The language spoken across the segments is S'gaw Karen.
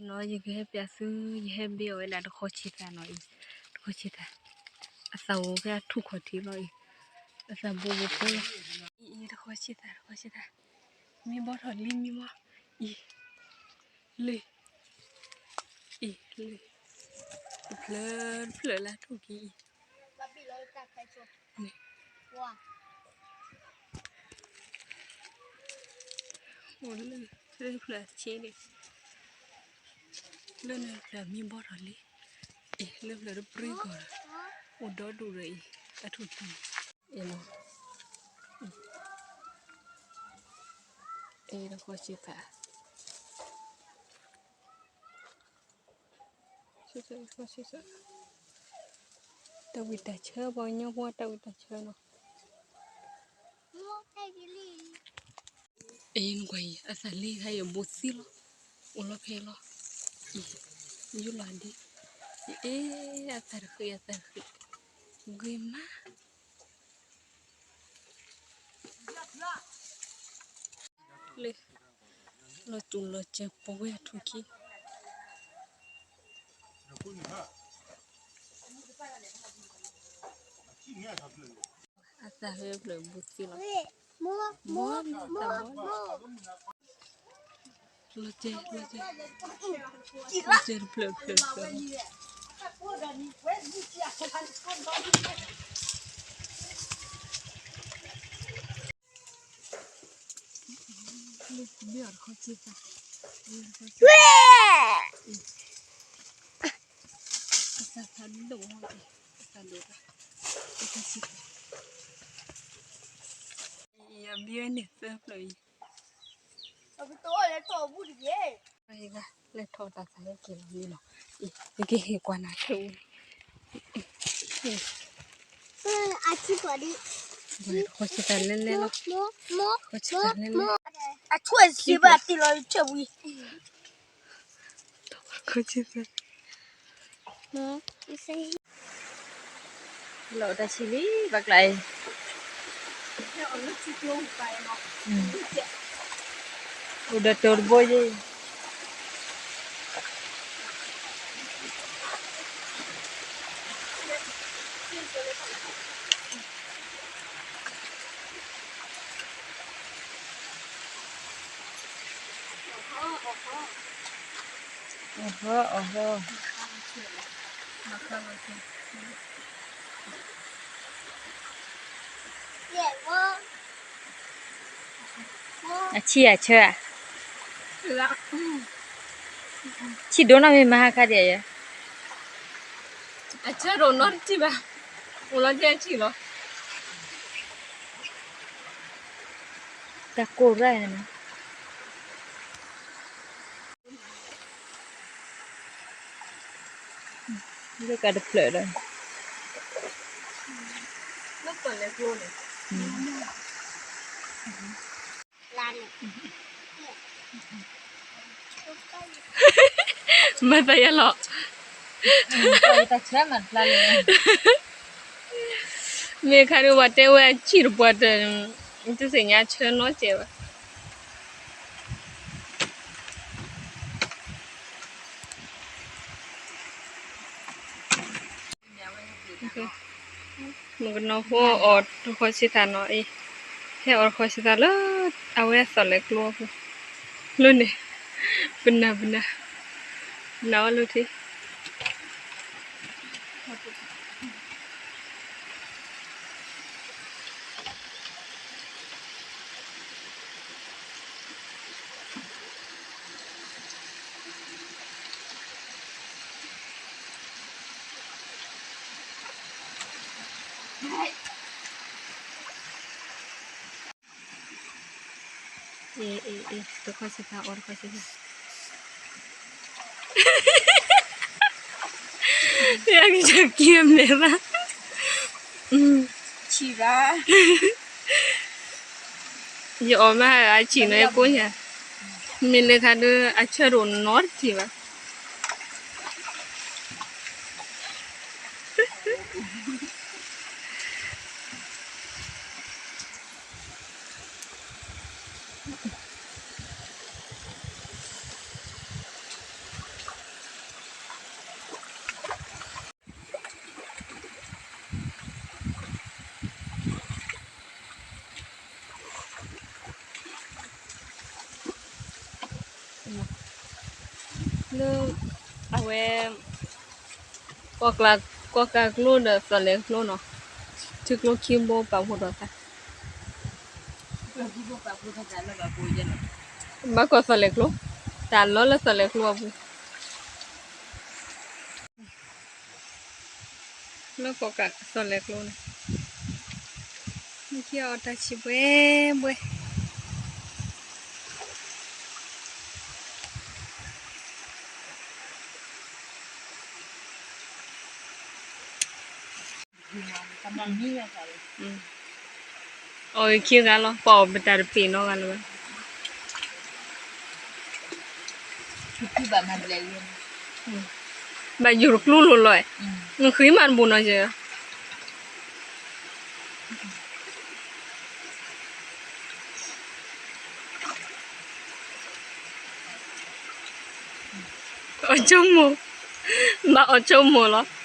နီၤ ယကဟဲပျးသု, ယဟဲဘ့ၣ်အီၤဝဲဒၣ်တခီဆံးသးနီၤအံၤ, တခီဆံးသး, အသးအိၣ်ဖဲအထူၣ်ခီၣ်ထံးလီၤအံၤ, အသးဘိဘိဖိလီၤ, အံၤ တခီဆံးသး တခီဆံးသး, မ့ၢ်ဘီထီၣ်လံ မ့ၢ်ဘီ, အံၤ, လၢ, အံၤ လၢ, တဖျၢၣ်တဖျၢၣ်လၢထူၣ်ကံအံၤ အိၣ်လၢဖျၢၣ်ဆ့န့ၣ်, လၢန့ၣ်ဖျၢၣ်မ့ၢ်ဘီထီၣ်လံ, အ့ၣ် လၢဖျၢၣ်တပြံကီၢ်ဒီး, အိၣ်ဒီဒူၣ်ဒီးအံၤ, အထူၣ်ထူၣ်န့ၣ်, အ့ၣ်လီၤ, အ့ၣ် တခီဆံးသး တၢ်ဝံၣ်တၢ်ဆၢ ပှၤကညီဖိတၢ်ဝံၣ်တၢ်ဆၢနီၤ, အံၤနကွၢ်အံၤ အသးလံခါအံၤအဘူးသံလီၤ, အိၣ်လီၤဖဲလီၤ, ယူလီၤဒ်, အ့ၣ် အသးတဃံး အသးတဃံး, ဂ့ၤမး လၢ, လီၤတူၢ်လီၤစၢၤပဝဲအထူၣ်ခံ, အသးဖဲဖျၢၣ်ဘူးသံလီၤ, ဘီ, လီၤစဲၤ လီၤစဲၤ, လီၤစဲၤတဖျၢၣ်ဖျၢၣ်ဖျၢၣ် ယဘံန့ၣ်သၢဖျၢၣ်အံၤ, လဲၤထီၣ်တၢ်သးဟဲက့ၤလီၤလံလီၤ, ယကဟ့ၣ်ကွၢ်နၤခဲအံၤ, အထံပှၤဒ်, ဃီဆံသးလဲၤလဲၤလီၤ, ဃီဆံသးလဲၤလဲၤ, အထွဲစံးဘၣ်တ့ၢ်လီၤ ယထွဲဝံၤ ဃီဆံသး လီၤတၢ်ဆံးလံ ဘၣ်ကျါအံၤ, အိၣ်ဒီးတိၤတဘိယဲၢ်, အဟီ အဟီ အဆံးအဆၢဧါ, ဆံးဒိၣ်နီၢ်မ့ၢ်မဟါခါဒံးဧါ, အဆၢဒိၣ်နီတထံၣ်ဘၣ်, အိၣ်လီၤကဲဆံးလီၤ. တၢ်ကိၢ်ရၢ်န့ၣ်, လၢကတဖျၢၣ်ဒီး, မၤသးယၤလီၤ, မ့ၢ်ခါဒုးပှၤတဲဝဲအဆံးတပှၢ်တၢၢ်, တသ့ၣ်ညါဆၢနီတစဲးဘၣ်. မုၣ်ကနီၤဖိအီၣ်တခီဆံးသးနီၤအံၤ, ဟဲအီၣ်တခီဆံးသးလၢ အဝဲအသီၣ်လဲၤကျိအပူၤ, လၢန့ၣ်, ပနၢ်ပနၢ်, ပနၢ်ဝဲလၢထံ အ့ အ့ အ့ တခီဆံးသး အီၣ်တခီဆံးသး, ယကစၢ်က့ၤမဲာ်ဘၣ်, ဆံးဘၣ်, ယအီၣ်မးအဆံးနီၤ ယကိးညါ, မ့ၢ်လၢခါဒုး အဆၢတအိၣ်နီတထံၣ်ဘၣ်. အ လၢ အဝဲ ကီၢ်ကးကျိဒီးသီၣ်လဲၤကျိနီၤ, ထံကျိခံဘိပာ်ဖှိၣ်ထီၣ်သး, ဘၣ်ကီၢ်သီၣ်လဲၤကျိ, တၢ်လီၤလၢသီၣ်လဲၤကျိအပူၤ လၢကီၢ်ကးသီၣ်လဲၤကျိန့ၣ်, မ့ၢ်ခံအီၤတၢ်ဆံးဘှဲဘှဲ အီၣ်ဂ့ၤခံဂၤလီၤ, ပှၤအီၣ်ပတၢ်တပ့ၤနီတဂၤလၢၤဘၣ်, ဘၣ်ယိၣ်တကျိလိၤလီၤ, နဃံမးတဘူးနီၤယဲ, အီၣ်ဆိကမိၣ်, ဘၣ်အီၣ်ဆိကမိၣ်လီၤ.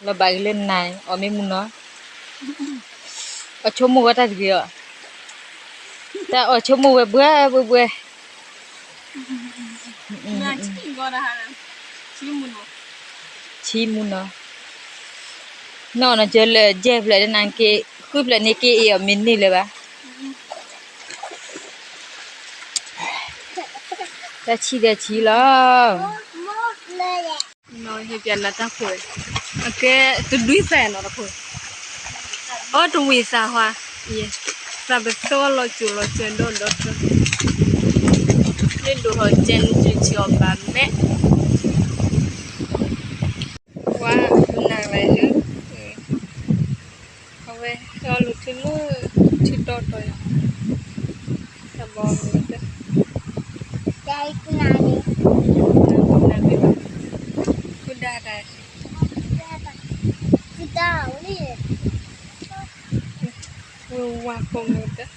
လီၤဘၣ်က့ၤလၢနၤန့ၣ် အီၣ်မ့ၢ်မုၢ်နီၤ, အီၣ်ဆိကမိၣ်ဝဲတၢ်တဂ့ၤအီၤ, တၢ်အီၣ်ဆိကမိၣ်ဝဲဘှဲဘှဲဘှဲ ဆံမုၢ်နီၤ, နီၢ်နီၤ ကၢလၢယဲၢ်ဖျၢၣ်တနၤက့ၤ ဃုဖျၢၣ်န့ၣ်က့ၤအီၤမ့ၢ်န့ၢ်လၢၤဘၣ်, တၢ်ဆံးဒီးဆံးလီၤ. နီၢ်ဟ့ၣ်ပၠးနၤတၢ်ခိၣ်, အကဲတဒွံသၣ်နီၤတခိၣ်, အီတဝံၣ်သၣ်ဟါ, သးပသီလီၤစိၤလီၤစၢၤဒီဒီတၢ်, မ့ၢ်ဒိၣ်ထီၣ်ကဲနုၤကၠံာ်အီၤဘၣ်မဲာ်, ဝါနၤဝဲလၢ အဝဲဟဲအီၣ်လၢထံလၢ ထံတီတီယၤ, တၢ်ဘီမုၢ်တၢ်, နၤဘၣ်, ဃုဒၣ်တၢ်, ဝဲဝါခိၣ်မုၢ်တၢ်